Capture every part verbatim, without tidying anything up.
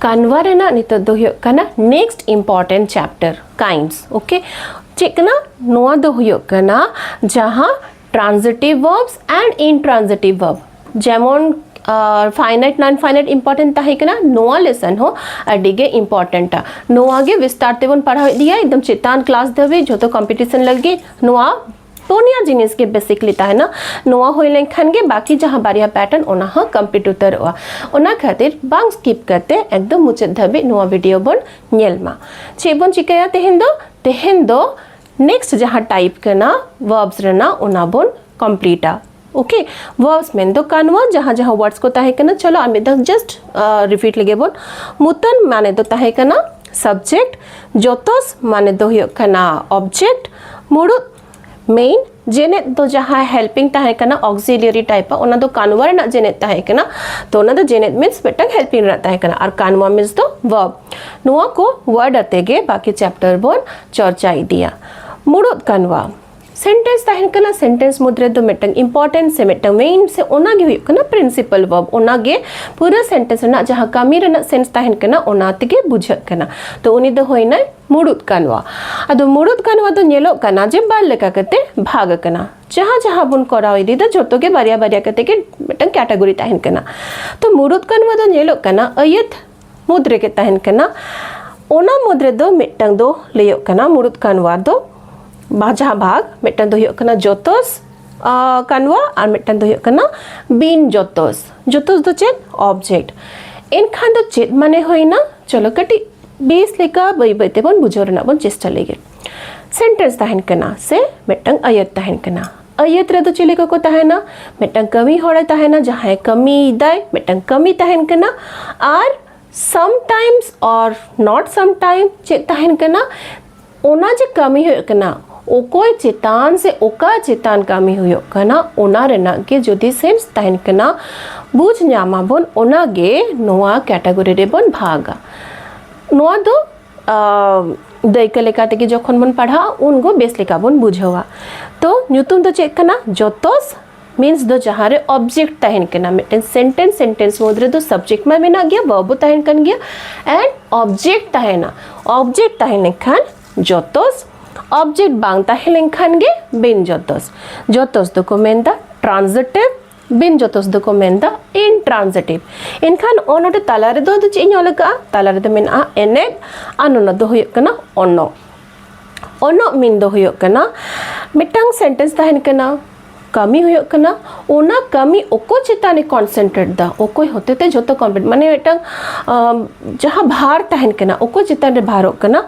ᱠᱟᱱᱣᱟ ᱨᱮᱱᱟᱜ ᱱᱤᱛᱚᱜ ᱫᱚ ᱦᱩᱭᱩᱜ ᱠᱟᱱᱟ next important chapter, kinds. Okay, ᱪᱮᱫ ᱠᱟᱱᱟ? ᱱᱚᱣᱟ ᱫᱚ ᱦᱩᱭᱩᱜ ᱠᱟᱱᱟ ᱡᱟᱦᱟᱸ transitive verbs and intransitive verb, ᱡᱮᱢᱚᱱ finite non finite important ᱛᱟᱦᱮᱸ ᱠᱟᱱᱟ, ᱱᱚᱣᱟ lesson ᱦᱚᱸ ᱟᱹᱰᱤ ᱜᱮ important ᱟ᱾ ᱱᱚᱣᱟ ᱜᱮ ᱵᱤᱥᱛᱟᱨ ᱛᱮᱵᱚᱱ ᱯᱟᱲᱦᱟᱣ ᱤᱫᱤᱭᱟ ᱮᱠᱫᱚᱢ ᱪᱮᱛᱟᱱ class ᱫᱷᱟᱹᱵᱤᱡ ᱡᱷᱚᱛᱚ competition ᱞᱟᱹᱜᱤᱫ ᱱᱚᱣᱟ ᱯᱩᱱᱭᱟ ᱡᱤᱱᱤᱥ ᱜᱮ basically ᱛᱟᱦᱮᱱᱟ᱾ ᱱᱚᱣᱟ ᱦᱩᱭ ᱞᱮᱱᱠᱷᱟᱱ ᱜᱮ ᱵᱟᱠᱤ ᱡᱟᱦᱟᱸ ᱵᱟᱨᱭᱟ pattern, ᱚᱱᱟ ᱦᱚᱸ complete ᱩᱛᱟᱹᱨᱚᱜᱼᱟ᱾ ᱚᱱᱟ ᱠᱷᱟᱹᱛᱤᱨ ᱵᱟᱝ skip ᱠᱟᱛᱮ ᱮᱠᱫᱚᱢ ᱢᱩᱪᱟᱹᱫ ᱫᱷᱟᱹᱵᱤᱡ ᱱᱚᱣᱟ video ᱵᱚᱱ ᱧᱮᱞ ᱢᱟ᱾ ᱪᱮᱫ ᱵᱚᱱ ᱪᱤᱠᱟᱹᱭᱟ ᱛᱮᱦᱮᱧ ᱫᱚ? ᱛᱮᱦᱮᱧ ᱫᱚ next ᱡᱟᱦᱟᱸ type ᱠᱟᱱᱟ verbs ᱨᱮᱱᱟᱜ, ᱚᱱᱟ ᱵᱚᱱ complete ᱟ᱾ Okay, verbs ᱢᱮᱱ ᱫᱚ ᱠᱟᱱᱣᱟ ᱡᱟᱦᱟᱸ ᱡᱟᱦᱟᱸ words ᱠᱚ ᱛᱟᱦᱮᱸ ᱠᱟᱱᱟ, ᱪᱚᱞᱚ ᱟᱨ ᱢᱤᱫ ᱫᱷᱟᱣ just repeat ᱞᱮᱜᱮ ᱵᱚᱱ᱾ ᱢᱩᱛᱟᱹᱱ ᱢᱟᱱᱮ ᱫᱚ ᱛᱟᱦᱮᱸ ᱠᱟᱱᱟ subject, ᱡᱚᱛᱚᱥ ᱢᱟᱱᱮ ᱫᱚ ᱦᱩᱭᱩᱜ ᱠᱟᱱᱟ object, ᱢᱩᱲᱩᱫ main, ᱡᱮᱱᱮᱫ ᱫᱚ ᱡᱟᱦᱟᱸ helping ᱛᱟᱦᱮᱸ ᱠᱟᱱᱟ, auxiliary type ᱟ, ᱚᱱᱟ ᱫᱚ ᱠᱟᱱᱣᱟ ᱨᱮᱱᱟᱜ ᱡᱮᱱᱮᱫ ᱛᱟᱦᱮᱸ ᱠᱟᱱᱟ᱾ ᱛᱚ ᱚᱱᱟ ᱫᱚ ᱡᱮᱱᱮᱫ means ᱢᱤᱫᱴᱟᱝ helping ᱨᱮᱱᱟᱜ ᱛᱟᱦᱮᱸ ᱠᱟᱱᱟ, ᱟᱨ ᱠᱟᱱᱣᱟ means ᱫᱚ verb᱾ ᱱᱚᱣᱟ ᱠᱚ word ᱟᱛᱮ ᱜᱮ ᱵᱟᱠᱤ chapter ᱵᱚᱱ ᱪᱚᱨᱪᱟ ᱤᱫᱤᱭᱟ᱾ ᱢᱩᱲᱩᱫ ᱠᱟᱱᱣᱟ, sentence ᱛᱟᱦᱮᱱ ᱠᱟᱱᱟ, sentence ᱢᱩᱫᱽ ᱨᱮᱫᱚ ᱢᱤᱫᱴᱟᱝ important ᱥᱮ ᱢᱤᱫᱴᱟᱝ main ᱥᱮ ᱚᱱᱟ ᱜᱮ ᱦᱩᱭᱩᱜ ᱠᱟᱱᱟ principal verb, ᱚᱱᱟ ᱜᱮ ᱯᱩᱨᱟᱹ sentence ᱨᱮᱱᱟᱜ ᱡᱟᱦᱟᱸ ᱠᱟᱹᱢᱤ ᱨᱮᱱᱟᱜ sense ᱛᱟᱦᱮᱱ ᱠᱟᱱᱟ, ᱚᱱᱟ ᱛᱮᱜᱮ ᱵᱩᱡᱷᱟᱹᱜ ᱠᱟᱱᱟ᱾ ᱛᱚ ᱩᱱᱤ ᱫᱚ ᱦᱩᱭᱱᱟᱭ ᱢᱩᱲᱩᱫ ᱠᱟᱱᱣᱟ᱾ ᱟᱫᱚ ᱢᱩᱲᱩᱫ ᱠᱟᱱᱣᱟ ᱫᱚ ᱧᱮᱞᱚᱜ ᱠᱟᱱᱟ ᱡᱮ ᱵᱟᱨ ᱞᱮᱠᱟ ᱠᱟᱛᱮ ᱵᱷᱟᱜᱽ ᱟᱠᱟᱱᱟ᱾ ᱡᱟᱦᱟᱸ ᱡᱟᱦᱟᱸ ᱵᱚᱱ ᱠᱚᱨᱟᱣ ᱤᱫᱤᱭᱮᱫᱟ ᱡᱷᱚᱛᱚ ᱜᱮ ᱵᱟᱨᱭᱟ ᱵᱟᱨᱭᱟ ᱠᱟᱛᱮ ᱜᱮ ᱢᱤᱫᱴᱟᱝ category ᱛᱟᱦᱮᱱ ᱠᱟᱱᱟ᱾ ᱛᱚ ᱢᱩᱲᱩᱫ ᱠᱟᱱᱣᱟ ᱫᱚ ᱧᱮᱞᱚᱜ ᱠᱟᱱᱟ ᱟᱹᱭᱟᱹᱛ ᱢᱩᱫᱽ ᱨᱮᱜᱮ ᱛᱟᱦᱮᱱ ᱠᱟᱱᱟ᱾ ᱚᱱᱟ ᱢᱩᱫᱽ ᱨᱮᱫᱚ ᱢᱤᱫᱴᱟᱝ ᱫᱚ ᱞᱟᱹᱭᱚᱜ ᱠᱟᱱᱟ ᱢᱩᱲᱩᱫ ᱠᱟᱱᱣᱟ ᱫᱚ ᱵᱟ-, ᱡᱟᱦᱟᱸ ᱵᱷᱟᱜᱽ, ᱢᱤᱫᱴᱟᱝ ᱫᱚ ᱦᱩᱭᱩᱜ ᱠᱟᱱᱟ ᱡᱚᱛᱚᱥ, ᱟ, ᱠᱟᱱᱣᱟ, ᱟᱨ ᱢᱤᱫᱴᱟᱝ ᱫᱚ ᱦᱩᱭᱩᱜ ᱠᱟᱱᱟ ᱵᱤᱱ ᱡᱚᱛᱚᱥ᱾ ᱡᱚᱛᱚᱥ ᱫᱚ ᱪᱮᱫ? Object᱾ ᱮᱱᱠᱷᱟᱱ ᱫᱚ ᱪᱮᱫ ᱢᱟᱱᱮ ᱦᱩᱭᱱᱟ? ᱪᱚᱞᱚ ᱠᱟᱹᱴᱤᱡ ᱵᱮᱥ ᱞᱮᱠᱟ ᱵᱟᱹᱭ ᱵᱟᱹᱭ ᱛᱮᱵᱚᱱ ᱵᱩᱡᱷᱟᱹᱣ ᱨᱮᱱᱟᱜ ᱵᱚᱱ ᱪᱮᱥᱴᱟ ᱞᱮᱜᱮ᱾ Sentence ᱛᱟᱦᱮᱱ ᱠᱟᱱᱟ ᱥᱮ ᱢᱤᱫᱴᱟᱝ ᱟᱹᱭᱟᱹᱛ ᱛᱟᱦᱮᱱ ᱠᱟᱱᱟ᱾ ᱟᱹᱭᱟᱹᱛ ᱨᱮᱫᱚ ᱪᱤᱞᱤ ᱠᱚᱠᱚ ᱛᱟᱦᱮᱱᱟ? ᱢᱤᱫᱴᱟᱝ ᱠᱟᱹᱢᱤ ᱦᱚᱲᱮ ᱛᱟᱦᱮᱱᱟ, ᱡᱟᱦᱟᱸᱭ ᱠᱟᱹᱢᱤᱭᱮᱫᱟᱭ, ᱢᱤᱫᱴᱟᱝ ᱠᱟᱹᱢᱤ ᱛᱟᱦᱮᱱ ᱠᱟᱱᱟ, ᱟᱨ sometimes or not sometimes ᱪᱮᱫ ᱛᱟᱦᱮᱱ ᱠᱟᱱᱟ? ᱚᱱᱟ ᱡᱮ ᱠᱟᱹᱢᱤ ᱦᱩᱭᱩᱜ ᱠᱟᱱᱟ, ᱚᱠᱚᱭ ᱪᱮᱛᱟᱱ ᱥᱮ ᱚᱠᱟ ᱪᱮᱛᱟᱱ ᱠᱟᱹᱢᱤ ᱦᱩᱭᱩᱜ ᱠᱟᱱᱟ, ᱚᱱᱟ ᱨᱮᱱᱟᱜ ᱜᱮ ᱡᱩᱫᱤ sense ᱛᱟᱦᱮᱱ ᱠᱟᱱᱟ, ᱵᱩᱡᱽ ᱧᱟᱢᱟᱵᱚᱱ, ᱚᱱᱟ ᱜᱮ ᱱᱚᱣᱟ category ᱨᱮᱵᱚᱱ ᱵᱷᱟᱜᱟ᱾ ᱱᱚᱣᱟ ᱫᱚ, ᱟ, ᱫᱟᱹᱭᱠᱟᱹ ᱞᱮᱠᱟ ᱛᱮᱜᱮ ᱡᱚᱠᱷᱚᱱ ᱵᱚᱱ ᱯᱟᱲᱦᱟᱜᱼᱟ, ᱩᱱᱜᱚ ᱵᱮᱥ ᱞᱮᱠᱟ ᱵᱚᱱ ᱵᱩᱡᱷᱟᱹᱣᱟ᱾ ᱛᱚ ᱧᱩᱛᱩᱢ ᱫᱚ ᱪᱮᱫ ᱠᱟᱱᱟ? ᱡᱚᱛᱚᱥ ᱢᱤᱱᱥ ᱫᱚ ᱡᱟᱦᱟᱸ ᱨᱮ ᱚᱵᱡᱮᱠᱴ ᱛᱟᱦᱮᱱ ᱠᱟᱱᱟ, ᱢᱤᱫᱴᱮᱱ ᱥᱮᱱᱴᱮᱱᱥ ᱥᱮᱱᱴᱮᱱᱥ ᱢᱩᱫᱽ ᱨᱮᱫᱚ ᱥᱟᱵᱡᱮᱠᱴ ᱢᱟ ᱢᱮᱱᱟᱜ ᱜᱮᱭᱟ, ᱵᱷᱟᱨᱵ ᱛᱟᱦᱮᱱ ᱠᱟᱱ ᱜᱮᱭᱟ, ᱮᱱᱰ ᱚᱵᱡᱮᱠᱴ ᱛᱟᱦᱮᱱᱟ᱾ ᱚᱵᱡᱮᱠᱴ ᱛᱟᱦᱮᱸ ᱞᱮᱱᱠᱷᱟᱱ ᱡᱚᱛᱚᱥ, ᱚᱵᱡᱮᱠᱴ ᱵᱟᱝ ᱛᱟᱦᱮᱸ ᱞᱮᱱᱠᱷᱟᱱ ᱜᱮ ᱵᱤᱱ ᱡᱚᱛᱚᱥ᱾ ᱡᱚᱛᱚᱥ ᱫᱚᱠᱚ ᱢᱮᱱᱫᱟ ᱴᱨᱟᱱᱡᱤᱴᱤᱵᱷ, ᱵᱤᱱ ᱡᱚᱛᱚᱥ ᱫᱚᱠᱚ ᱢᱮᱱᱫᱟ ᱤᱱᱴᱨᱟᱱᱡᱤᱴᱤᱵᱷ᱾ ᱮᱱᱠᱷᱟᱱ ᱚ ᱱᱚᱰᱮ ᱛᱟᱞᱟ ᱨᱮᱫᱚ ᱟᱫᱚ ᱪᱮᱫ ᱤᱧ ᱚᱞ ᱟᱠᱟᱫᱼᱟ? ᱛᱟᱞᱟ ᱨᱮᱫᱚ ᱢᱮᱱᱟᱜᱼᱟ ᱮᱱᱮᱡ, ᱟᱨ ᱱᱚᱰᱮ ᱫᱚ ᱦᱩᱭᱩᱜ ᱠᱟᱱᱟ ᱚᱱᱚᱜ᱾ ᱚᱱᱚᱜ ᱢᱤᱱ ᱫᱚ ᱦᱩᱭᱩᱜ ᱠᱟᱱᱟ ᱢᱤᱫᱴᱟᱝ ᱥᱮᱱᱴᱮᱱᱥ ᱛᱟᱦᱮᱱ ᱠᱟᱱᱟ, ᱠᱟᱹᱢᱤ ᱦᱩᱭᱩᱜ ᱠᱟᱱᱟ, ᱚᱱᱟ ᱠᱟᱹᱢᱤ ᱚᱠᱚᱭ ᱪᱮᱛᱟᱱ ᱨᱮ ᱠᱚᱱᱥᱮᱱᱴᱨᱮᱴ ᱫᱟ, ᱚᱠᱚᱭ ᱦᱚᱛᱮᱛᱮ ᱡᱷᱚᱛᱚ ᱠᱚᱢᱯᱞᱤᱴ, ᱢᱟᱱᱮ ᱢᱤᱫᱴᱟᱝ ᱟᱢ, ᱡᱟᱦᱟᱸ ᱵᱷᱟᱨ ᱛᱟᱦᱮᱱ ᱠᱟᱱᱟ, ᱚᱠᱚᱭ ᱪᱮᱛᱟᱱ ᱨᱮ ᱵᱷᱟᱨᱚᱜ ᱠᱟᱱᱟ᱾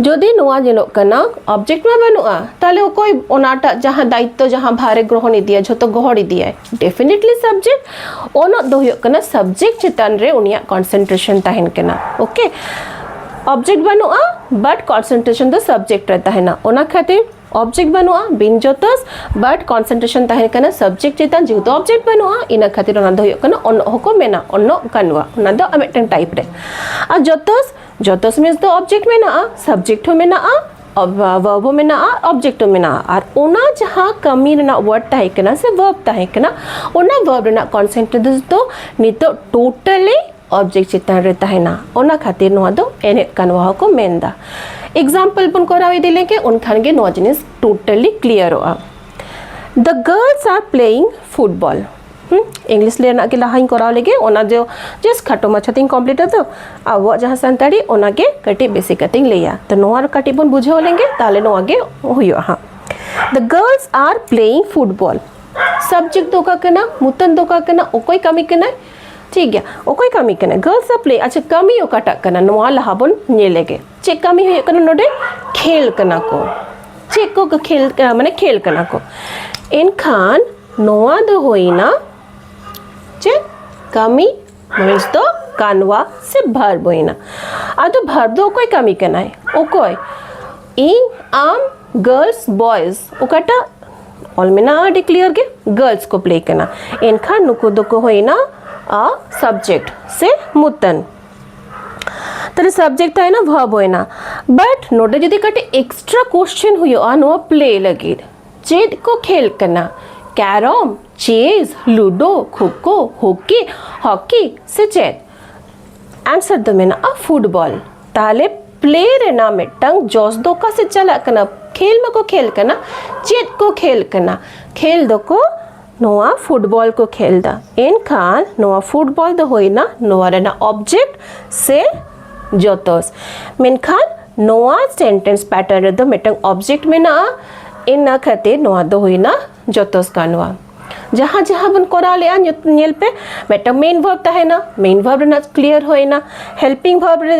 ᱡᱩᱫᱤ ᱱᱚᱣᱟ ᱧᱮᱞᱚᱜ ᱠᱟᱱᱟ ᱚᱵᱡᱮᱠᱴ ᱢᱟ ᱵᱟᱹᱱᱩᱜᱼᱟ, ᱛᱟᱦᱞᱮ ᱚᱠᱚᱭ ᱚᱱᱟᱴᱟᱜ ᱡᱟᱦᱟᱸ ᱫᱟᱭᱤᱛᱛᱚ, ᱡᱟᱦᱟᱸ ᱵᱷᱟᱨᱮ ᱜᱨᱚᱦᱚᱱ ᱤᱫᱤᱭᱟ, ᱡᱷᱚᱛᱚ ᱜᱚᱦᱚᱲ ᱤᱫᱤᱭᱟᱭ? Definitely subject. ᱚᱱᱚᱜ ᱫᱚ ᱦᱩᱭᱩᱜ ᱠᱟᱱᱟ ᱥᱟᱵᱡᱮᱠᱴ ᱪᱮᱛᱟᱱ ᱨᱮ ᱩᱱᱤᱭᱟᱜ ᱠᱚᱱᱥᱮᱱᱴᱨᱮᱥᱚᱱ ᱛᱟᱦᱮᱱ ᱠᱟᱱᱟ᱾ ᱳᱠᱮ, ᱚᱵᱡᱮᱠᱴ ᱵᱟᱹᱱᱩᱜᱼᱟ, ᱵᱟᱴ ᱠᱚᱱᱥᱮᱱᱴᱨᱮᱥᱚᱱ ᱫᱚ ᱥᱟᱵᱡᱮᱠᱴ ᱨᱮ ᱛᱟᱦᱮᱱᱟ᱾ ᱚᱱᱟ ᱠᱷᱟᱹᱛᱤᱨ ᱚᱵᱡᱮᱠᱴ ᱵᱟᱹᱱᱩᱜᱼᱟ, ᱵᱤᱱ ᱡᱚᱛᱚᱥ, ᱵᱟᱴ ᱠᱚᱱᱥᱮᱱᱴᱨᱮᱥᱚᱱ ᱛᱟᱦᱮᱸ ᱠᱟᱱᱟ ᱥᱟᱵᱡᱮᱠᱴ ᱪᱮᱛᱟᱱ, ᱡᱮᱦᱮᱛᱩ ᱚᱵᱡᱮᱠᱴ ᱵᱟᱹᱱᱩᱜᱼᱟ, ᱤᱱᱟᱹ ᱠᱷᱟᱹᱛᱤᱨ ᱚᱱᱟ ᱫᱚ ᱦᱩᱭᱩᱜ ᱠᱟᱱᱟ ᱚᱱᱚᱜ ᱦᱚᱸᱠᱚ ᱢᱮᱱᱟ, ᱚᱱᱚᱜ ᱠᱟᱱᱣᱟ, ᱚᱱᱟ ᱫᱚ ᱟᱨ ᱢᱤᱫᱴᱟᱝ ᱴᱟᱭᱤᱯ ᱨᱮ᱾ ᱟᱨ ᱡᱚᱛᱚᱥ, ᱡᱚᱛᱚᱥ ᱢᱤᱱᱥ ᱫᱚ ᱚᱵᱡᱮᱠᱴ ᱢᱮᱱᱟᱜᱼᱟ, ᱥᱟᱵᱡᱮᱠᱴ ᱦᱚᱸ ᱢᱮᱱᱟᱜᱼᱟ, ᱵᱷᱟᱨᱵ ᱦᱚᱸ ᱢᱮᱱᱟᱜᱼᱟ, ᱚᱵᱡᱮᱠᱴ ᱦᱚᱸ ᱢᱮᱱᱟᱜᱼᱟ, ᱟᱨ ᱚᱱᱟ ᱡᱟᱦᱟᱸ ᱠᱟᱹᱢᱤ ᱨᱮᱱᱟᱜ ᱣᱟᱨᱰ ᱛᱟᱦᱮᱸ ᱠᱟᱱᱟ ᱥᱮ ᱵᱷᱟᱨᱵ ᱛᱟᱦᱮᱸ ᱠᱟᱱᱟ, ᱚᱱᱟ ᱵᱷᱟᱨᱵ ᱨᱮᱱᱟᱜ ᱠᱚᱱᱥᱮᱱᱴᱨᱮᱥᱚᱱ ᱫᱚ ᱱᱤᱛᱚᱜ ᱴᱳᱴᱟᱞᱤ ᱚᱵᱡᱮᱠᱴ ᱪᱮᱛᱟᱱ ᱨᱮ ᱛᱟᱦᱮᱱᱟ᱾ ᱚᱱᱟ ᱠᱷᱟᱹᱛᱤᱨ ᱱᱚᱣᱟ ᱫᱚ ᱮᱱᱮᱡ ᱠᱟᱱᱣᱟ ᱦᱚᱸᱠᱚ ᱢᱮᱱᱫᱟ᱾ ᱮᱠᱡᱟᱢᱯᱚᱞ ᱵᱚᱱ ᱠᱚᱨᱟᱣ ᱤᱫᱤ ᱞᱮᱱᱠᱷᱟᱱ ᱩᱱᱠᱷᱟᱱ ᱜᱮ ᱱᱚᱣᱟ ᱡᱤᱱᱤᱥ ᱴᱳᱴᱟᱞᱤ ᱠᱞᱤᱭᱟᱨᱚᱜᱼᱟ᱾ The girls are playing football. ᱦᱩᱸ, ᱤᱝᱞᱤᱥ ᱨᱮᱱᱟᱜ ᱜᱮ ᱞᱟᱦᱟᱧ ᱠᱚᱨᱟᱣ ᱞᱮᱜᱮ, ᱚᱱᱟ ᱫᱚ ᱡᱟᱥᱴ ᱠᱷᱟᱴᱚ ᱢᱟᱪᱷᱟ ᱛᱤᱧ ᱠᱚᱢᱯᱞᱤᱴᱟ ᱛᱚ, ᱟᱵᱚᱣᱟᱜ ᱡᱟᱦᱟᱸ ᱥᱟᱱᱛᱟᱲᱤ, ᱚᱱᱟ ᱜᱮ ᱠᱟᱹᱴᱤᱡ ᱵᱮᱥᱤ ᱠᱟᱛᱮᱧ ᱞᱟᱹᱭᱟ᱾ ᱛᱚ ᱱᱚᱣᱟ ᱠᱟᱹᱴᱤᱡ ᱵᱚᱱ ᱵᱩᱡᱷᱟᱹᱣ ᱞᱮᱱᱜᱮ, ᱛᱟᱦᱞᱮ ᱱᱚᱣᱟ ᱜᱮ ᱦᱩᱭᱩᱜᱼᱟ ᱦᱟᱸᱜ᱾ The girls are playing football. Subject ᱫᱚ ᱚᱠᱟ ᱠᱟᱱᱟ? ᱢᱩᱛᱟᱹᱱ ᱫᱚ ᱚᱠᱟ ᱠᱟᱱᱟ? ᱚᱠᱚᱭ ᱠᱟᱹᱢᱤ ᱠᱟᱱᱟᱭ? ᱴᱷᱤᱠ ᱜᱮᱭᱟ, ᱚᱠᱚᱭ ᱠᱟᱹᱢᱤ ᱠᱟᱱᱟᱭ? Girls are play. ᱟᱪᱪᱷᱟ, ᱠᱟᱹᱢᱤ ᱚᱠᱟᱴᱟᱜ ᱠᱟᱱᱟ? ᱱᱚᱣᱟ ᱞᱟᱦᱟ ᱵᱚᱱ ᱧᱮᱞ ᱞᱮᱜᱮ᱾ ᱪᱮᱫ ᱠᱟᱹᱢᱤ ᱦᱩᱭᱩᱜ ᱠᱟᱱᱟ ᱱᱚᱰᱮ? ᱠᱷᱮᱞ ᱠᱟᱱᱟ ᱠᱚ᱾ ᱪᱮᱫ ᱠᱚ ᱠᱷᱮᱞ, ᱢᱟᱱᱮ ᱠᱷᱮᱞ ᱠᱟᱱᱟ ᱠᱚ᱾ ᱮᱱᱠᱷᱟᱱ ᱱᱚᱣᱟ ᱫᱚ ᱦᱩᱭᱱᱟ ᱪᱮᱫ? ᱠᱟᱹᱢᱤ, ᱢᱤᱱᱥ ᱫᱚ ᱠᱟᱱᱣᱟ ᱥᱮ ᱵᱷᱟᱨᱵ ᱦᱩᱭᱱᱟ᱾ ᱟᱫᱚ ᱵᱷᱟᱨᱵ ᱫᱚ ᱚᱠᱚᱭ ᱠᱟᱹᱢᱤ ᱠᱟᱱᱟᱭ? ᱚᱠᱚᱭ? ᱤᱧ, ᱟᱢ, ᱜᱟᱨᱞᱥ, ᱵᱚᱭᱮᱡᱽ, ᱚᱠᱟᱴᱟᱜ ᱚᱞ ᱢᱮᱱᱟᱜᱼᱟ ᱟᱹᱰᱤ ᱠᱞᱤᱭᱟᱨ ᱜᱮ, ᱜᱟᱨᱞᱥ ᱠᱚ ᱯᱞᱮ ᱠᱟᱱᱟ᱾ ᱮᱱᱠᱷᱟᱱ ᱱᱩᱠᱩ ᱫᱚᱠᱚ ᱦᱩᱭᱱᱟ ᱟ ᱥᱟᱵᱡᱮᱠᱴ ᱥᱮ ᱢᱩᱛᱟᱹᱱ᱾ ᱛᱟᱦᱞᱮ ᱥᱟᱵᱡᱮᱠᱴ ᱛᱟᱦᱮᱱᱟ, ᱵᱷᱟᱨᱵ ᱦᱩᱭᱱᱟ᱾ ᱵᱟᱴ ᱱᱚᱰᱮ ᱡᱩᱫᱤ ᱠᱟᱹᱴᱤᱡ ᱮᱠᱥᱴᱨᱟ ᱠᱚᱥᱪᱮᱱ ᱦᱩᱭᱩᱜᱼᱟ ᱱᱚᱣᱟ ᱯᱞᱮ ᱞᱟᱹᱜᱤᱫ, ᱪᱮᱫ ᱠᱚ ᱠᱷᱮᱞ ᱠᱟᱱᱟ? ᱠᱮᱨᱚᱢ, ᱪᱮᱥ, ᱞᱩᱰᱳ, ᱠᱷᱳᱠᱳ, ᱦᱚᱠᱤ, ᱦᱚᱠᱤ ᱥᱮ ᱪᱮᱫ? ᱟᱱᱥᱟᱨ ᱫᱚ ᱢᱮᱱᱟᱜᱼᱟ ᱯᱷᱩᱴᱵᱚᱞ᱾ ᱛᱟᱦᱚᱞᱮ ᱯᱞᱮ ᱨᱮᱱᱟᱜ ᱢᱤᱫᱴᱟᱝ ᱡᱚᱥ ᱫᱚ ᱚᱠᱟ ᱥᱮᱫ ᱪᱟᱞᱟᱜ ᱠᱟᱱᱟ? ᱠᱷᱮᱞ ᱢᱟᱠᱚ ᱠᱷᱮᱞ ᱠᱟᱱᱟ᱾ ᱪᱮᱫ ᱠᱚ ᱠᱷᱮᱞ ᱠᱟᱱᱟ? ᱠᱷᱮᱞ ᱫᱚᱠᱚ ᱱᱚᱣᱟ ᱯᱷᱩᱴᱵᱚᱞ ᱠᱚ ᱠᱷᱮᱞ ᱫᱟ᱾ ᱮᱱᱠᱷᱟᱱ ᱱᱚᱣᱟ ᱯᱷᱩᱴᱵᱚᱞ ᱫᱚ ᱦᱩᱭᱱᱟ ᱱᱚᱣᱟ ᱨᱮᱱᱟᱜ ᱚᱵᱡᱮᱠᱴ ᱥᱮ ᱡᱚᱛᱚᱥ᱾ ᱢᱮᱱᱠᱷᱟᱱ ᱱᱚᱣᱟ ᱥᱮᱱᱴᱮᱱᱥ ᱯᱮᱴᱟᱨᱱ ᱨᱮᱫᱚ ᱢᱤᱫᱴᱟᱝ ᱚᱵᱡᱮᱠᱴ ᱢᱮᱱᱟᱜᱼᱟ, ᱤᱱᱟᱹ ᱠᱷᱟᱹᱛᱤᱨ ᱱᱚᱣᱟ ᱫᱚ ᱦᱩᱭᱱᱟ ᱡᱚᱛᱚᱥ ᱠᱟᱱᱣᱟ᱾ ᱡᱟᱦᱟᱸ ᱡᱟᱦᱟᱸ ᱵᱚᱱ ᱠᱚᱨᱟᱣ ᱞᱮᱜᱼᱟ, ᱧᱮᱞ ᱯᱮ, ᱢᱤᱫᱴᱟᱝ ᱢᱮᱱ ᱵᱷᱟᱨᱵ ᱛᱟᱦᱮᱱᱟ, ᱢᱮᱱ ᱵᱷᱟᱨᱵ ᱨᱮᱱᱟᱜ ᱠᱞᱤᱭᱟᱨ ᱦᱩᱭᱱᱟ, ᱦᱮᱞᱯᱤᱝ ᱵᱷᱟᱨᱵ ᱨᱮ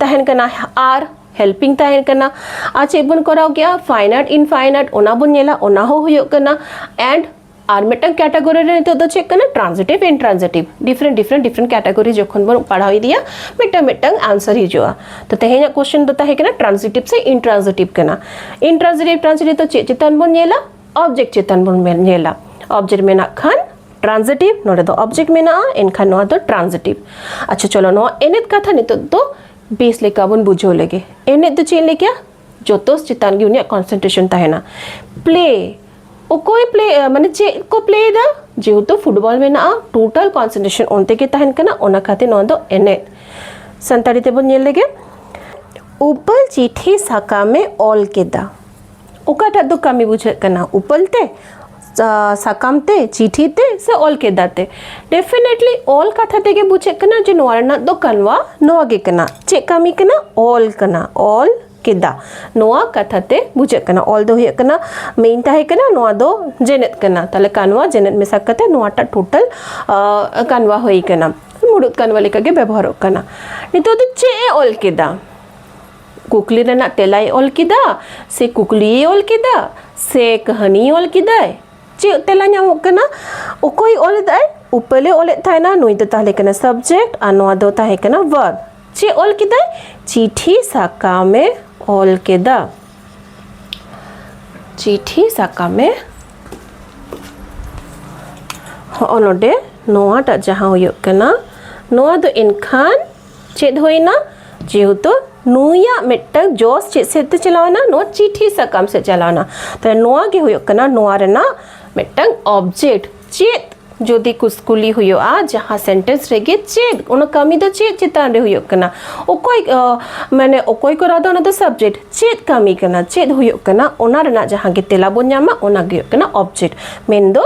ᱛᱟᱦᱮᱱ ᱠᱟᱱᱟ ᱟᱨ, ᱦᱮᱞᱯᱤᱝ ᱛᱟᱦᱮᱱ ᱠᱟᱱᱟ᱾ ᱟᱨ ᱪᱮᱫ ᱵᱚᱱ ᱠᱚᱨᱟᱣ ᱠᱮᱜᱼᱟ? ᱯᱷᱟᱭᱱᱟᱭᱤᱴ ᱤᱱᱯᱷᱟᱭᱱᱟᱭᱤᱴ, ᱚᱱᱟ ᱵᱚᱱ ᱧᱮᱞᱟ, ᱚᱱᱟ ᱦᱚᱸ ᱦᱩᱭᱩᱜ ᱠᱟᱱᱟ᱾ ᱮᱱᱰ ᱟᱨ ᱢᱤᱫᱴᱟᱝ ᱠᱮᱴᱟᱜᱚᱨᱤ ᱨᱮ ᱱᱤᱛᱚᱜ ᱫᱚ ᱪᱮᱫ ᱠᱟᱱᱟ? ᱴᱨᱟᱱᱡᱤᱴᱤᱵᱷ, ᱤᱱᱴᱨᱟᱱᱡᱤᱴᱤᱵᱷ, ᱰᱤᱯᱷᱟᱨᱮᱱᱴ ᱰᱤᱯᱷᱟᱨᱮᱱᱴ ᱰᱤᱯᱷᱟᱨᱮᱱᱴ ᱠᱮᱴᱟᱜᱚᱨᱤ ᱡᱚᱠᱷᱚᱱ ᱵᱚᱱ ᱯᱟᱲᱦᱟᱣ ᱤᱫᱤᱭᱟ, ᱢᱤᱫᱴᱟᱝ ᱢᱤᱫᱴᱟᱝ ᱟᱱᱥᱟᱨ ᱦᱤᱡᱩᱜᱼᱟ᱾ ᱛᱚ ᱛᱮᱦᱮᱧᱟᱜ ᱠᱚᱥᱪᱮᱱ ᱫᱚ ᱛᱟᱦᱮᱸ ᱠᱟᱱᱟ ᱴᱨᱟᱱᱡᱤᱴᱤᱵᱷ ᱥᱮ ᱤᱱᱴᱨᱟᱱᱡᱤᱴᱤᱵᱷ ᱠᱟᱱᱟ᱾ ᱤᱱᱴᱨᱟᱱᱡᱤᱴᱤᱵᱷ, ᱴᱨᱟᱱᱡᱤᱴᱤᱵᱷ ᱫᱚ ᱪᱮᱫ ᱪᱮᱛᱟᱱ ᱵᱚᱱ ᱧᱮᱞᱟ? ᱚᱵᱡᱮᱠᱴ ᱪᱮᱛᱟᱱ ᱵᱚᱱ ᱧᱮᱞᱟ᱾ ᱚᱵᱡᱮᱠᱴ ᱢᱮᱱᱟᱜ ᱠᱷᱟᱱ ᱴᱨᱟᱱᱡᱤᱴᱤᱵᱷ, ᱱᱚᱰᱮ ᱫᱚ ᱚᱵᱡᱮᱠᱴ ᱢᱮᱱᱟᱜᱼᱟ, ᱮᱱᱠᱷᱟᱱ ᱱᱚᱣᱟ ᱫᱚ ᱴᱨᱟᱱᱡᱤᱴᱤᱵᱷ᱾ ᱟᱪᱪᱷᱟ, ᱪᱚᱞᱚ, ᱱᱚᱣᱟ ᱮᱱᱮᱫ ᱠᱟᱛᱷᱟ ᱱᱤᱛᱚᱜ ᱫᱚ ᱵᱮᱥ ᱞᱮᱠᱟ ᱵᱚᱱ ᱵᱩᱡᱷᱟᱹᱣ ᱞᱮᱜᱮ᱾ ᱮᱱᱮᱫ ᱫᱚ ᱪᱮᱫ ᱞᱮᱠᱟ? ᱡᱚᱛᱚ ᱪᱮᱛᱟᱱ ᱜᱮ ᱩᱱᱤᱭᱟᱜ ᱠᱚᱱᱥᱮᱱᱴᱨᱮᱥᱚᱱ ᱛᱟᱦᱮᱱᱟ᱾ ᱯᱞᱮ, ᱚᱠᱚᱭ ᱯᱞᱮ, ᱢᱟᱱᱮ ᱪᱮᱫ ᱠᱚ ᱯᱞᱮᱭᱮᱫᱟ? ᱡᱮᱦᱮᱛᱩ ᱯᱷᱩᱴᱵᱚᱞ ᱢᱮᱱᱟᱜᱼᱟ, ᱴᱳᱴᱟᱞ ᱠᱚᱱᱥᱮᱱᱴᱨᱮᱥᱚᱱ ᱚᱱᱛᱮ ᱜᱮ ᱛᱟᱦᱮᱱ ᱠᱟᱱᱟ, ᱚᱱᱟ ᱠᱷᱟᱹᱛᱤᱨ ᱱᱚᱣᱟ ᱫᱚ ᱮᱱᱮᱫ᱾ ᱥᱟᱱᱛᱟᱲᱤ ᱛᱮᱵᱚᱱ ᱧᱮᱞ ᱞᱮᱜᱮ, ᱩᱯᱟᱹᱞ ᱪᱤᱴᱷᱤ ᱥᱟᱠᱟᱢᱮ ᱚᱞ ᱠᱮᱫᱟ᱾ ᱚᱠᱟᱴᱟᱜ ᱫᱚ ᱠᱟᱹᱢᱤ ᱵᱩᱡᱷᱟᱹᱜ ᱠᱟᱱᱟ? ᱩᱯᱟᱹᱞ ᱛᱮ, ᱥᱟ-, ᱥᱟᱠᱟᱢ ᱛᱮ, ᱪᱤᱴᱷᱤ ᱛᱮ ᱥᱮ ᱚᱞ ᱠᱮᱫᱟ ᱛᱮ? ᱰᱮᱯᱷᱤᱱᱮᱴᱞᱤ ᱚᱞ ᱠᱟᱛᱷᱟ ᱛᱮᱜᱮ ᱵᱩᱡᱷᱟᱹᱜ ᱠᱟᱱᱟ ᱡᱮ ᱱᱚᱣᱟ ᱨᱮᱱᱟᱜ ᱫᱚ ᱠᱟᱱᱣᱟ ᱱᱚᱣᱟ ᱜᱮ ᱠᱟᱱᱟ᱾ ᱪᱮᱫ ᱠᱟᱹᱢᱤ ᱠᱟᱱᱟ? ᱚᱞ ᱠᱟᱱᱟ, ᱚᱞ ᱠᱮᱫᱟ᱾ ᱱᱚᱣᱟ ᱠᱟᱛᱷᱟ ᱛᱮ ᱵᱩᱡᱷᱟᱹᱜ ᱠᱟᱱᱟ᱾ ᱚᱞ ᱫᱚ ᱦᱩᱭᱩᱜ ᱠᱟᱱᱟ ᱢᱮᱱ ᱛᱟᱦᱮᱸ ᱠᱟᱱᱟ, ᱱᱚᱣᱟ ᱫᱚ ᱡᱮᱱᱮᱫ ᱠᱟᱱᱟ᱾ ᱛᱟᱦᱞᱮ ᱠᱟᱱᱣᱟ ᱡᱮᱱᱮᱫ ᱢᱮᱥᱟ ᱠᱟᱛᱮ ᱱᱚᱣᱟᱴᱟᱜ ᱴᱳᱴᱟᱞ, ᱟ, ᱠᱟᱱᱣᱟ ᱦᱩᱭ ᱠᱟᱱᱟ, ᱢᱩᱲᱩᱫ ᱠᱟᱱᱣᱟ ᱞᱮᱠᱟᱜᱮ ᱵᱮᱵᱚᱦᱟᱨᱚᱜ ᱠᱟᱱᱟ᱾ ᱱᱤᱛᱚᱜ ᱫᱚ ᱪᱮᱫ ᱮ ᱚᱞ ᱠᱮᱫᱟ? ᱠᱩᱠᱞᱤ ᱨᱮᱱᱟᱜ ᱛᱮᱞᱟᱭ ᱚᱞ ᱠᱮᱫᱟ ᱥᱮ ᱠᱩᱠᱞᱤᱭᱮ ᱚᱞ ᱠᱮᱫᱟ ᱥᱮ ᱠᱟᱹᱦᱱᱤᱭ ᱚᱞ ᱠᱮᱫᱟᱭ? ᱪᱮᱫ ᱛᱮᱞᱟ ᱧᱟᱢᱚᱜ ᱠᱟᱱᱟ? ᱚᱠᱚᱭ ᱚᱞ ᱮᱫᱟᱭ? ᱩᱯᱟᱹᱞᱮ ᱚᱞᱮᱫ ᱛᱟᱦᱮᱱᱟ, ᱱᱩᱭ ᱫᱚ ᱛᱟᱦᱮᱸ ᱠᱟᱱᱟ ᱥᱟᱵᱡᱮᱠᱴ ᱟᱨ ᱱᱚᱣᱟ ᱫᱚ ᱛᱟᱦᱮᱸ ᱠᱟᱱᱟ ᱵᱷᱟᱨᱵ᱾ ᱪᱮᱫ ᱚᱞ ᱠᱮᱫᱟᱭ? ᱪᱤᱴᱷᱤ ᱥᱟᱠᱟᱢᱮ ᱚᱞ ᱠᱮᱫᱟ᱾ ᱪᱤᱴᱷᱤ ᱥᱟᱠᱟᱢᱮ, ᱦᱚᱸᱜᱼᱚ ᱱᱚᱰᱮ ᱱᱚᱣᱟᱴᱟᱜ ᱡᱟᱦᱟᱸ ᱦᱩᱭᱩᱜ ᱠᱟᱱᱟ, ᱱᱚᱣᱟ ᱫᱚ ᱮᱱᱠᱷᱟᱱ ᱪᱮᱫ ᱦᱩᱭᱱᱟ? ᱡᱮᱦᱮᱛᱩ ᱱᱩᱭᱟᱜ ᱢᱤᱫᱴᱟᱝ ᱡᱚᱥ ᱪᱮᱫ ᱥᱮᱫ ᱛᱮ ᱪᱟᱞᱟᱣᱱᱟ? ᱱᱚᱣᱟ ᱪᱤᱴᱷᱤ ᱥᱟᱠᱟᱢ ᱥᱮᱫ ᱪᱟᱞᱟᱣᱱᱟ᱾ ᱛᱟᱦᱞᱮ ᱱᱚᱣᱟ ᱜᱮ ᱦᱩᱭᱩᱜ ᱠᱟᱱᱟ ᱱᱚᱣᱟ ᱨᱮᱱᱟᱜ ᱢᱤᱫᱴᱟᱝ ᱚᱵᱡᱮᱠᱴ ᱪᱮᱫ ᱡᱩᱫᱤ ᱠᱩᱥᱠᱩᱞᱤ ᱦᱩᱭᱩᱜᱼᱟ, ᱡᱟᱦᱟᱸ ᱥᱮᱱᱴᱮᱱᱥ ᱨᱮᱜᱮ ᱪᱮᱫ, ᱚᱱᱟ ᱠᱟᱹᱢᱤ ᱫᱚ ᱪᱮᱫ ᱪᱮᱛᱟᱱ ᱨᱮ ᱦᱩᱭᱩᱜ ᱠᱟᱱᱟ, ᱚᱠᱚᱭ ᱢᱟᱱᱮ ᱚᱠᱚᱭ ᱠᱚᱨᱟᱣ ᱫᱟ, ᱚᱱᱟ ᱫᱚ ᱥᱟᱵᱡᱮᱠᱴ᱾ ᱪᱮᱫ ᱠᱟᱹᱢᱤ ᱠᱟᱱᱟ, ᱪᱮᱫ ᱦᱩᱭᱩᱜ ᱠᱟᱱᱟ, ᱚᱱᱟ ᱨᱮᱱᱟᱜ ᱡᱟᱦᱟᱸ ᱜᱮ ᱛᱮᱞᱟ ᱵᱚᱱ ᱧᱟᱢᱟ, ᱚᱱᱟ ᱜᱮ ᱦᱩᱭᱩᱜ ᱠᱟᱱᱟ ᱚᱵᱡᱮᱠᱴ, ᱢᱮᱱᱫᱚ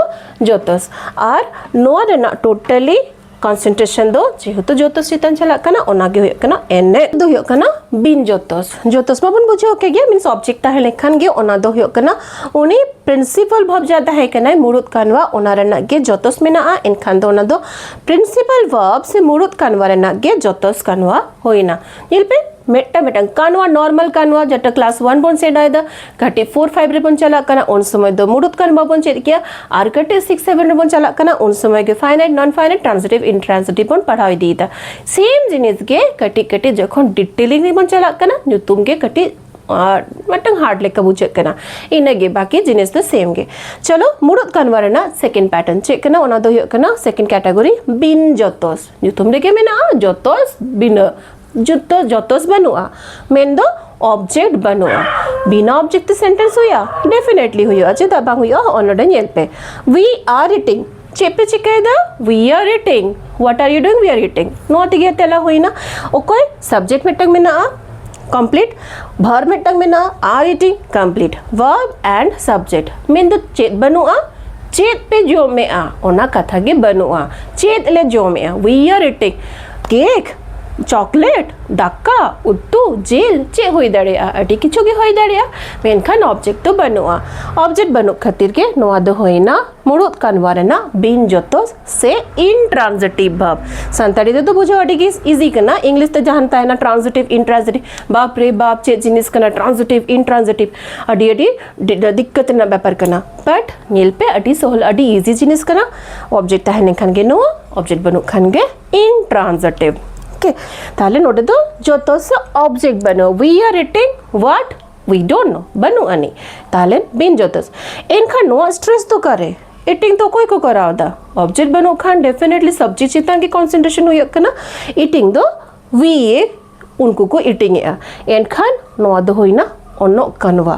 ᱡᱚᱛᱚᱥ᱾ ᱟᱨ ᱱᱚᱣᱟ ᱨᱮᱱᱟᱜ ᱴᱳᱴᱟᱞᱤ ᱠᱚᱱᱥᱮᱱᱴᱨᱮᱥᱚᱱ ᱫᱚ ᱡᱮᱦᱮᱛᱩ ᱡᱚᱛᱚᱥ ᱪᱮᱛᱟᱱ ᱪᱟᱞᱟᱜ ᱠᱟᱱᱟ, ᱚᱱᱟ ᱜᱮ ᱦᱩᱭᱩᱜ ᱠᱟᱱᱟ ᱮᱱᱮᱡ ᱫᱚ ᱦᱩᱭᱩᱜ ᱠᱟᱱᱟ ᱵᱤᱱ ᱡᱚᱛᱚᱥ᱾ ᱡᱚᱛᱚᱥ ᱢᱟᱵᱚᱱ ᱵᱩᱡᱷᱟᱹᱣ ᱠᱮᱫ ᱜᱮ, ᱢᱤᱱᱥ ᱚᱵᱡᱮᱠᱴ ᱛᱟᱦᱮᱸ ᱞᱮᱱᱠᱷᱟᱱ ᱜᱮ ᱚᱱᱟ ᱫᱚ ᱦᱩᱭᱩᱜ ᱠᱟᱱᱟ ᱩᱱᱤ ᱯᱨᱤᱱᱥᱤᱯᱟᱞ ᱵᱷᱟᱨᱵ ᱡᱟᱦᱟᱸ ᱛᱟᱦᱮᱸ ᱠᱟᱱᱟᱭ ᱢᱩᱲᱩᱫ ᱠᱟᱱᱣᱟ, ᱚᱱᱟ ᱨᱮᱱᱟᱜ ᱜᱮ ᱡᱚᱛᱚᱥ ᱢᱮᱱᱟᱜᱼᱟ, ᱮᱱᱠᱷᱟᱱ ᱫᱚ ᱚᱱᱟ ᱫᱚ ᱯᱨᱤᱱᱥᱤᱯᱟᱞ ᱵᱷᱟᱨᱵ ᱥᱮ ᱢᱩᱲᱩᱫ ᱠᱟᱱᱣᱟ ᱨᱮᱱᱟᱜ ᱜᱮ ᱡᱚᱛᱚᱥ ᱠᱟᱱᱣᱟ ᱦᱩᱭᱱᱟ᱾ ᱧᱮᱞ ᱯᱮ, ᱢᱤᱫᱴᱟᱝ ᱢᱤᱫᱴᱟᱝ ᱠᱟᱱᱣᱟ, ᱱᱚᱨᱢᱟᱞ ᱠᱟᱱᱣᱟ, ᱡᱮᱴᱟ ᱠᱞᱟᱥ ᱚᱣᱟᱱ ᱵᱚᱱ ᱥᱮᱬᱟᱭᱮᱫᱟ, ᱠᱟᱹᱴᱤᱡ ᱯᱷᱳᱨ ᱯᱷᱟᱭᱤᱵᱷ ᱨᱮᱵᱚᱱ ᱪᱟᱞᱟᱜ ᱠᱟᱱᱟ, ᱩᱱ ᱥᱚᱢᱚᱭ ᱫᱚ ᱢᱩᱲᱩᱫ ᱠᱟᱱᱣᱟ ᱵᱚᱱ ᱪᱮᱫ ᱠᱮᱭᱟ, ᱟᱨ ᱠᱟᱹᱴᱤᱡ ᱥᱤᱠᱥ ᱥᱮᱵᱷᱮᱱ ᱨᱮᱵᱚᱱ ᱪᱟᱞᱟᱜ ᱠᱟᱱᱟ, ᱩᱱ ᱥᱚᱢᱚᱭ ᱜᱮ ᱯᱷᱟᱭᱱᱟᱭᱤᱴ, ᱱᱚᱱ ᱯᱷᱟᱭᱱᱟᱭᱤᱴ, ᱴᱨᱟᱱᱥᱤᱴᱤᱵᱷ, ᱤᱱᱴᱨᱟᱱᱥᱤᱴᱤᱵᱷ ᱵᱚᱱ ᱯᱟᱲᱦᱟᱣ ᱤᱫᱤᱭᱮᱫᱟ᱾ ᱥᱮᱢ ᱡᱤᱱᱤᱥ ᱜᱮ ᱠᱟᱹᱴᱤᱡ ᱠᱟᱹᱴᱤᱡ ᱡᱚᱠᱷᱚᱱ ᱰᱤᱴᱮᱞᱤᱝ ᱨᱮᱵᱚᱱ ᱪᱟᱞᱟᱜ ᱠᱟᱱᱟ, ᱧᱩᱛᱩᱢ ᱜᱮ ᱠᱟᱹᱴᱤᱡ ᱟᱨ ᱢᱤᱫᱴᱟᱝ ᱦᱟᱨᱰ ᱞᱮᱠᱟ ᱵᱩᱡᱷᱟᱹᱜ ᱠᱟᱱᱟ, ᱤᱱᱟᱹᱜᱮ, ᱵᱟᱠᱤ ᱡᱤᱱᱤᱥ ᱫᱚ ᱥᱮᱢ ᱜᱮ᱾ ᱪᱚᱞᱚ, ᱢᱩᱲᱩᱫ ᱠᱟᱱᱣᱟ ᱨᱮᱱᱟᱜ ᱥᱮᱠᱮᱱᱰ ᱯᱮᱴᱟᱨᱱ ᱪᱮᱫ ᱠᱟᱱᱟ? ᱚᱱᱟ ᱫᱚ ᱦᱩᱭᱩᱜ ᱠᱟᱱᱟ ᱥᱮᱠᱮᱱᱰ ᱠᱮᱴᱟᱜᱚᱨᱤ, ᱵᱤᱱ ᱡᱚᱛᱚᱥ᱾ ᱧᱩᱛᱩᱢ ᱨᱮᱜᱮ ᱢᱮᱱᱟᱜᱼᱟ ᱡᱚᱛᱚᱥ ᱵᱤᱱᱟᱹ, ᱡᱚᱛᱚ, ᱡᱚᱛᱚᱥ ᱵᱟᱹᱱᱩᱜᱼᱟ, ᱢᱮᱱᱫᱚ ᱚᱵᱡᱮᱠᱴ ᱵᱟᱹᱱᱩᱜᱼᱟ᱾ ᱵᱤᱱᱟᱹ ᱚᱵᱡᱮᱠᱴ ᱛᱮ ᱥᱮᱱᱴᱮᱱᱥ ᱦᱩᱭᱩᱜᱼᱟ? ᱰᱮᱯᱷᱤᱱᱮᱴᱞᱤ ᱦᱩᱭᱩᱜᱼᱟ, ᱪᱮᱫᱟᱜ ᱵᱟᱝ ᱦᱩᱭᱩᱜᱼᱟ? ᱦᱚᱸᱜᱼᱚ ᱱᱚᱰᱮ ᱧᱮᱞ ᱯᱮ, we are eating᱾ ᱪᱮᱫ ᱯᱮ ᱪᱤᱠᱟᱹᱭᱮᱫᱟ? We are eating᱾ What are you doing? We are eating᱾ ᱱᱚᱣᱟ ᱛᱮᱜᱮ ᱛᱮᱞᱟ ᱦᱩᱭᱱᱟ᱾ ᱚᱠᱚᱭ? ᱥᱟᱵᱡᱮᱠᱴ ᱢᱤᱫᱴᱟᱝ ᱢᱮᱱᱟᱜᱼᱟ, ᱠᱚᱢᱯᱞᱤᱴ᱾ ᱵᱷᱟᱨᱵ ᱢᱤᱫᱴᱟᱝ ᱢᱮᱱᱟᱜᱼᱟ, are eating, complete. Verb and subject, ᱢᱮᱱᱫᱚ ᱪᱮᱫ ᱵᱟᱹᱱᱩᱜᱼᱟ? ᱪᱮᱫ ᱯᱮ ᱡᱚᱢᱮᱜᱼᱟ? ᱚᱱᱟ ᱠᱟᱛᱷᱟ ᱜᱮ ᱵᱟᱹᱱᱩᱜᱼᱟ᱾ ᱪᱮᱫ ᱞᱮ ᱡᱚᱢᱮᱜᱼᱟ? We are eating cake, chocolate, ᱫᱟᱠᱟ, ᱩᱛᱩ, ᱡᱤᱞ, ᱪᱮᱫ ᱦᱩᱭ ᱫᱟᱲᱮᱭᱟᱜᱼᱟ? ᱟᱹᱰᱤ ᱠᱤᱪᱷᱩ ᱜᱮ ᱦᱩᱭ ᱫᱟᱲᱮᱭᱟᱜᱼᱟ, ᱢᱮᱱᱠᱷᱟᱱ ᱚᱵᱡᱮᱠᱴ ᱫᱚ ᱵᱟᱹᱱᱩᱜᱼᱟ᱾ ᱚᱵᱡᱮᱠᱴ ᱵᱟᱹᱱᱩᱜ ᱠᱷᱟᱹᱛᱤᱨ ᱜᱮ ᱱᱚᱣᱟ ᱫᱚ ᱦᱩᱭᱱᱟ ᱢᱩᱲᱩᱫ ᱠᱟᱱᱣᱟ ᱨᱮᱱᱟᱜ ᱵᱤᱱ ᱡᱚᱛᱚᱥ ᱥᱮ ᱤᱱᱴᱨᱟᱱᱡᱤᱴᱤᱵᱷ ᱵᱷᱟᱨᱵ᱾ ᱥᱟᱱᱛᱟᱲᱤ ᱛᱮᱫᱚ ᱵᱩᱡᱷᱟᱹᱣ ᱟᱹᱰᱤ ᱜᱮ ᱤᱡᱤ ᱠᱟᱱᱟ, ᱤᱝᱞᱤᱥ ᱛᱮ ᱡᱟᱦᱟᱱ ᱛᱟᱦᱮᱱᱟ ᱴᱨᱟᱱᱡᱤᱴᱤᱵᱷ, ᱤᱱᱴᱨᱟᱱᱡᱤᱴᱤᱵᱷ, ᱵᱟᱯ ᱨᱮ ᱵᱟᱯ, ᱪᱮᱫ ᱡᱤᱱᱤᱥ ᱠᱟᱱᱟ ᱴᱨᱟᱱᱡᱤᱴᱤᱵᱷ, ᱤᱱᱴᱨᱟᱱᱡᱤᱴᱤᱵᱷ, ᱟᱹᱰᱤ ᱟᱹᱰᱤ ᱰᱤ-, ᱰᱤ-, ᱫᱤᱠᱠᱟᱛ ᱨᱮᱱᱟᱜ ᱵᱮᱯᱟᱨ ᱠᱟᱱᱟ᱾ ᱵᱟᱴ ᱧᱮᱞ ᱯᱮ, ᱟᱹᱰᱤ ᱥᱚᱦᱞ, ᱟᱹᱰᱤ ᱤᱡᱤ ᱡᱤᱱᱤᱥ ᱠᱟᱱᱟ᱾ ᱚᱵᱡᱮᱠᱴ ᱛᱟᱦᱮᱸ ᱞᱮᱱᱠᱷᱟᱱ ᱜᱮ ᱱᱚᱣᱟ, ᱚᱵᱡᱮᱠᱴ ᱵᱟᱹᱱᱩᱜ ᱠᱷᱟᱱ ᱜᱮ ᱤᱱᱴᱨᱟᱱᱡᱤᱴᱤᱵᱷ᱾ ᱳᱠᱮ, ᱛᱟᱦᱞᱮ ᱱᱚᱰᱮ ᱫᱚ ᱡᱚᱛᱚᱥ ᱚᱵᱡᱮᱠᱴ ᱵᱟᱹᱱᱩᱜᱼᱟ᱾ We are eating what? We don't know, ᱵᱟᱹᱱᱩᱜ ᱟᱹᱱᱤᱡ᱾ ᱛᱟᱦᱞᱮ ᱵᱤᱱ ᱡᱚᱛᱚᱥ᱾ ᱮᱱᱠᱷᱟᱱ ᱱᱚᱣᱟ ᱥᱴᱨᱮᱥ ᱫᱚ ᱚᱠᱟᱨᱮ? ᱤᱴᱤᱝ ᱫᱚ ᱚᱠᱚᱭ ᱠᱚ ᱠᱚᱨᱟᱣ ᱮᱫᱟ? ᱚᱵᱡᱮᱠᱴ ᱵᱟᱹᱱᱩᱜ ᱠᱷᱟᱱ ᱰᱮᱯᱷᱤᱱᱮᱴᱞᱤ ᱥᱟᱵᱡᱮᱠᱴ ᱪᱮᱛᱟᱱ ᱜᱮ ᱠᱚᱱᱥᱮᱱᱴᱨᱮᱥᱚᱱ ᱦᱩᱭᱩᱜ ᱠᱟᱱᱟ᱾ ᱤᱴᱤᱝ ᱫᱚ we, ᱩᱱᱠᱩ ᱠᱚ ᱤᱴᱤᱝ ᱮᱜᱼᱟ᱾ ᱮᱱᱠᱷᱟᱱ ᱱᱚᱣᱟ ᱫᱚ ᱦᱩᱭᱱᱟ ᱚᱱᱚᱜ ᱠᱟᱱᱣᱟ᱾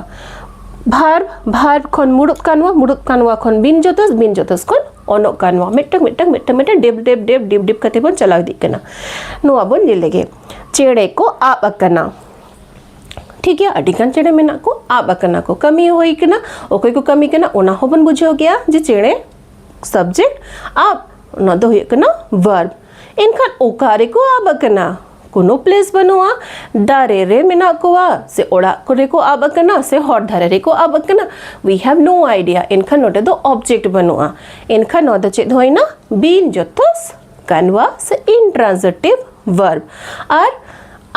ᱵᱷᱟᱨᱵ, ᱵᱷᱟᱨᱵ ᱠᱷᱚᱱ ᱢᱩᱲᱩᱫ ᱠᱟᱱᱣᱟ, ᱢᱩᱲᱩᱫ ᱠᱟᱱᱣᱟ ᱠᱷᱚᱱ ᱵᱤᱱ ᱡᱚᱛᱚᱥ, ᱵᱤᱱ ᱡᱚᱛᱚᱥ ᱠᱷᱚᱱ ᱚᱱᱚᱜ ᱠᱟᱱᱣᱟ᱾ ᱢᱤᱫᱴᱟᱝ ᱢᱤᱫᱴᱟᱝ ᱢᱤᱫᱴᱟᱝ ᱢᱤᱫᱴᱟᱝ ᱰᱮᱵ ᱰᱮᱵ ᱰᱮᱵ ᱰᱤᱯ ᱰᱤᱯ ᱠᱟᱛᱮ ᱵᱚᱱ ᱪᱟᱞᱟᱣ ᱤᱫᱤᱜ ᱠᱟᱱᱟ᱾ ᱱᱚᱣᱟ ᱵᱚᱱ ᱧᱮᱞ ᱞᱮᱜᱮ᱾ ᱪᱮᱬᱮ ᱠᱚ ᱟᱵ ᱟᱠᱟᱱᱟ᱾ ᱴᱷᱤᱠ ᱜᱮᱭᱟ, ᱟᱹᱰᱤ ᱜᱟᱱ ᱪᱮᱬᱮ ᱢᱮᱱᱟᱜ ᱠᱚ, ᱟᱵ ᱟᱠᱟᱱᱟ ᱠᱚ, ᱠᱟᱹᱢᱤ ᱦᱩᱭ ᱠᱟᱱᱟ, ᱚᱠᱚᱭ ᱠᱚ ᱠᱟᱹᱢᱤ ᱠᱟᱱᱟ ᱚᱱᱟ ᱦᱚᱸᱵᱚᱱ ᱵᱩᱡᱷᱟᱹᱣ ᱜᱮᱭᱟ ᱡᱮ ᱪᱮᱬᱮ ᱥᱟᱵᱡᱮᱠᱴ, ᱟᱵ, ᱚᱱᱟ ᱫᱚ ᱦᱩᱭᱩᱜ ᱠᱟᱱᱟ ᱵᱷᱟᱨᱵ᱾ ᱮᱱᱠᱷᱟᱱ ᱚᱠᱟ ᱨᱮᱠᱚ ᱟᱵ ᱟᱠᱟᱱᱟ? ᱠᱳᱱᱳ ᱯᱞᱮᱥ ᱵᱟᱹᱱᱩᱜᱼᱟ᱾ ᱫᱟᱨᱮ ᱨᱮ ᱢᱮᱱᱟᱜ ᱠᱚᱣᱟ, ᱥᱮ ᱚᱲᱟᱜ ᱠᱚᱨᱮ ᱠᱚ ᱟᱵ ᱟᱠᱟᱱᱟ, ᱥᱮ ᱦᱚᱨ ᱫᱷᱟᱨᱮ ᱨᱮᱠᱚ ᱟᱵ ᱟᱠᱟᱱᱟ, we have no idea᱾ ᱮᱱᱠᱷᱟᱱ ᱱᱚᱰᱮ ᱫᱚ ᱚᱵᱡᱮᱠᱴ ᱵᱟᱹᱱᱩᱜᱼᱟ᱾ ᱮᱱᱠᱷᱟᱱ ᱱᱚᱣᱟ ᱫᱚ ᱪᱮᱫ ᱦᱩᱭᱱᱟ? ᱵᱤᱱ ᱡᱚᱛᱚᱥ ᱠᱟᱱᱣᱟ ᱥᱮ ᱤᱱᱴᱨᱟᱱᱥᱤᱴᱤᱵᱷ ᱵᱷᱟᱨᱵ᱾ ᱟᱨ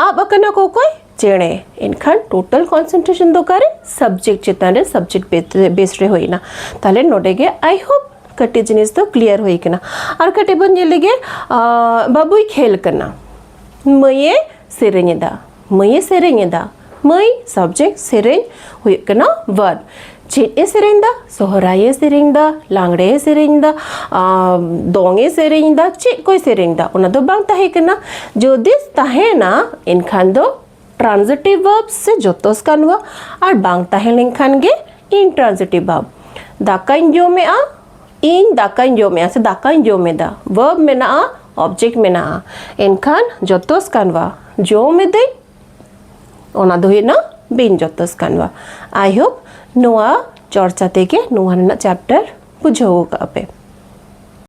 ᱟᱵ ᱟᱠᱟᱱᱟ ᱠᱚ ᱚᱠᱚᱭ? ᱪᱮᱬᱮ᱾ ᱮᱱᱠᱷᱟᱱ ᱴᱳᱴᱟᱞ ᱠᱚᱱᱥᱮᱱᱴᱨᱮᱥᱚᱱ ᱫᱚ ᱚᱠᱟᱨᱮ? ᱥᱟᱵᱡᱮᱠᱴ ᱪᱮᱛᱟᱱ ᱨᱮ, ᱥᱟᱵᱡᱮᱠᱴ ᱵᱮᱥ ᱨᱮ ᱦᱩᱭᱱᱟ᱾ ᱛᱟᱦᱞᱮ ᱱᱚᱰᱮ ᱜᱮ, I hope, ᱠᱟᱹᱴᱤᱡ ᱡᱤᱱᱤᱥ ᱫᱚ ᱠᱞᱤᱭᱟᱨ ᱦᱩᱭ ᱠᱟᱱᱟ᱾ ᱟᱨ ᱠᱟᱹᱴᱤᱡ ᱵᱚᱱ ᱧᱮᱞ ᱞᱮᱜᱮ, ᱟᱸ, ᱵᱟᱹᱵᱩᱭ ᱠᱷᱮᱞ ᱠᱟᱱᱟ, ᱢᱟᱹᱭᱮ ᱥᱮᱨᱮᱧ ᱮᱫᱟ, ᱢᱟᱹᱭᱮ ᱥᱮᱨᱮᱧ ᱮᱫᱟ, ᱢᱟᱹᱭ ᱥᱟᱵᱡᱮᱠᱴ, ᱥᱮᱨᱮᱧ ᱦᱩᱭᱩᱜ ᱠᱟᱱᱟ ᱵᱷᱟᱨᱵ᱾ ᱪᱮᱫ ᱮ ᱥᱮᱨᱮᱧ ᱮᱫᱟ? ᱥᱚᱦᱨᱟᱭᱮ ᱥᱮᱨᱮᱧ ᱮᱫᱟ, ᱞᱟᱜᱽᱲᱮᱭ ᱥᱮᱨᱮᱧ ᱮᱫᱟ, ᱟᱸ, ᱫᱚᱝ ᱮ ᱥᱮᱨᱮᱧ ᱮᱫᱟ, ᱪᱮᱫ ᱠᱚᱭ ᱥᱮᱨᱮᱧ ᱮᱫᱟ? ᱚᱱᱟ ᱫᱚ ᱵᱟᱝ ᱛᱟᱦᱮᱸ ᱠᱟᱱᱟ᱾ ᱡᱩᱫᱤ ᱛᱟᱦᱮᱱᱟ, ᱮᱱᱠᱷᱟᱱ ᱫᱚ ᱴᱨᱟᱱᱡᱤᱴᱤᱵᱷ ᱵᱷᱟᱨᱵ ᱥᱮ ᱡᱚᱛᱚᱥ ᱠᱟᱱᱣᱟ, ᱟᱨ ᱵᱟᱝ ᱛᱟᱦᱮᱸ ᱞᱮᱱᱠᱷᱟᱱ ᱜᱮ ᱤᱱᱴᱨᱟᱱᱡᱤᱴᱤᱵᱷ ᱵᱷᱟᱨᱵ᱾ ᱫᱟᱠᱟᱧ ᱡᱚᱢᱮᱜᱼᱟ, ᱤᱧ ᱫᱟᱠᱟᱧ ᱡᱚᱢᱮᱜᱼᱟ ᱥᱮ ᱫᱟᱠᱟᱧ ᱡᱚᱢᱮᱫᱟ, ᱵᱷᱟᱨᱵ ᱢᱮᱱᱟᱜᱼᱟ, ᱚᱵᱡᱮᱠᱴ ᱢᱮᱱᱟᱜᱼᱟ, ᱮᱱᱠᱷᱟᱱ ᱡᱚᱛᱚᱥ ᱠᱟᱱᱣᱟ, ᱡᱚᱢᱮᱫᱟᱹᱧ, ᱚᱱᱟ ᱫᱚ ᱦᱩᱭᱱᱟ ᱵᱤᱱ ᱡᱚᱛᱚᱥ ᱠᱟᱱᱣᱟ᱾ I hope ᱱᱚᱣᱟ ᱪᱚᱨᱪᱟ ᱛᱮᱜᱮ ᱱᱚᱣᱟ ᱨᱮᱱᱟᱜ ᱪᱮᱯᱴᱟᱨ ᱵᱩᱡᱷᱟᱹᱣ ᱠᱟᱜᱼᱟ ᱯᱮ᱾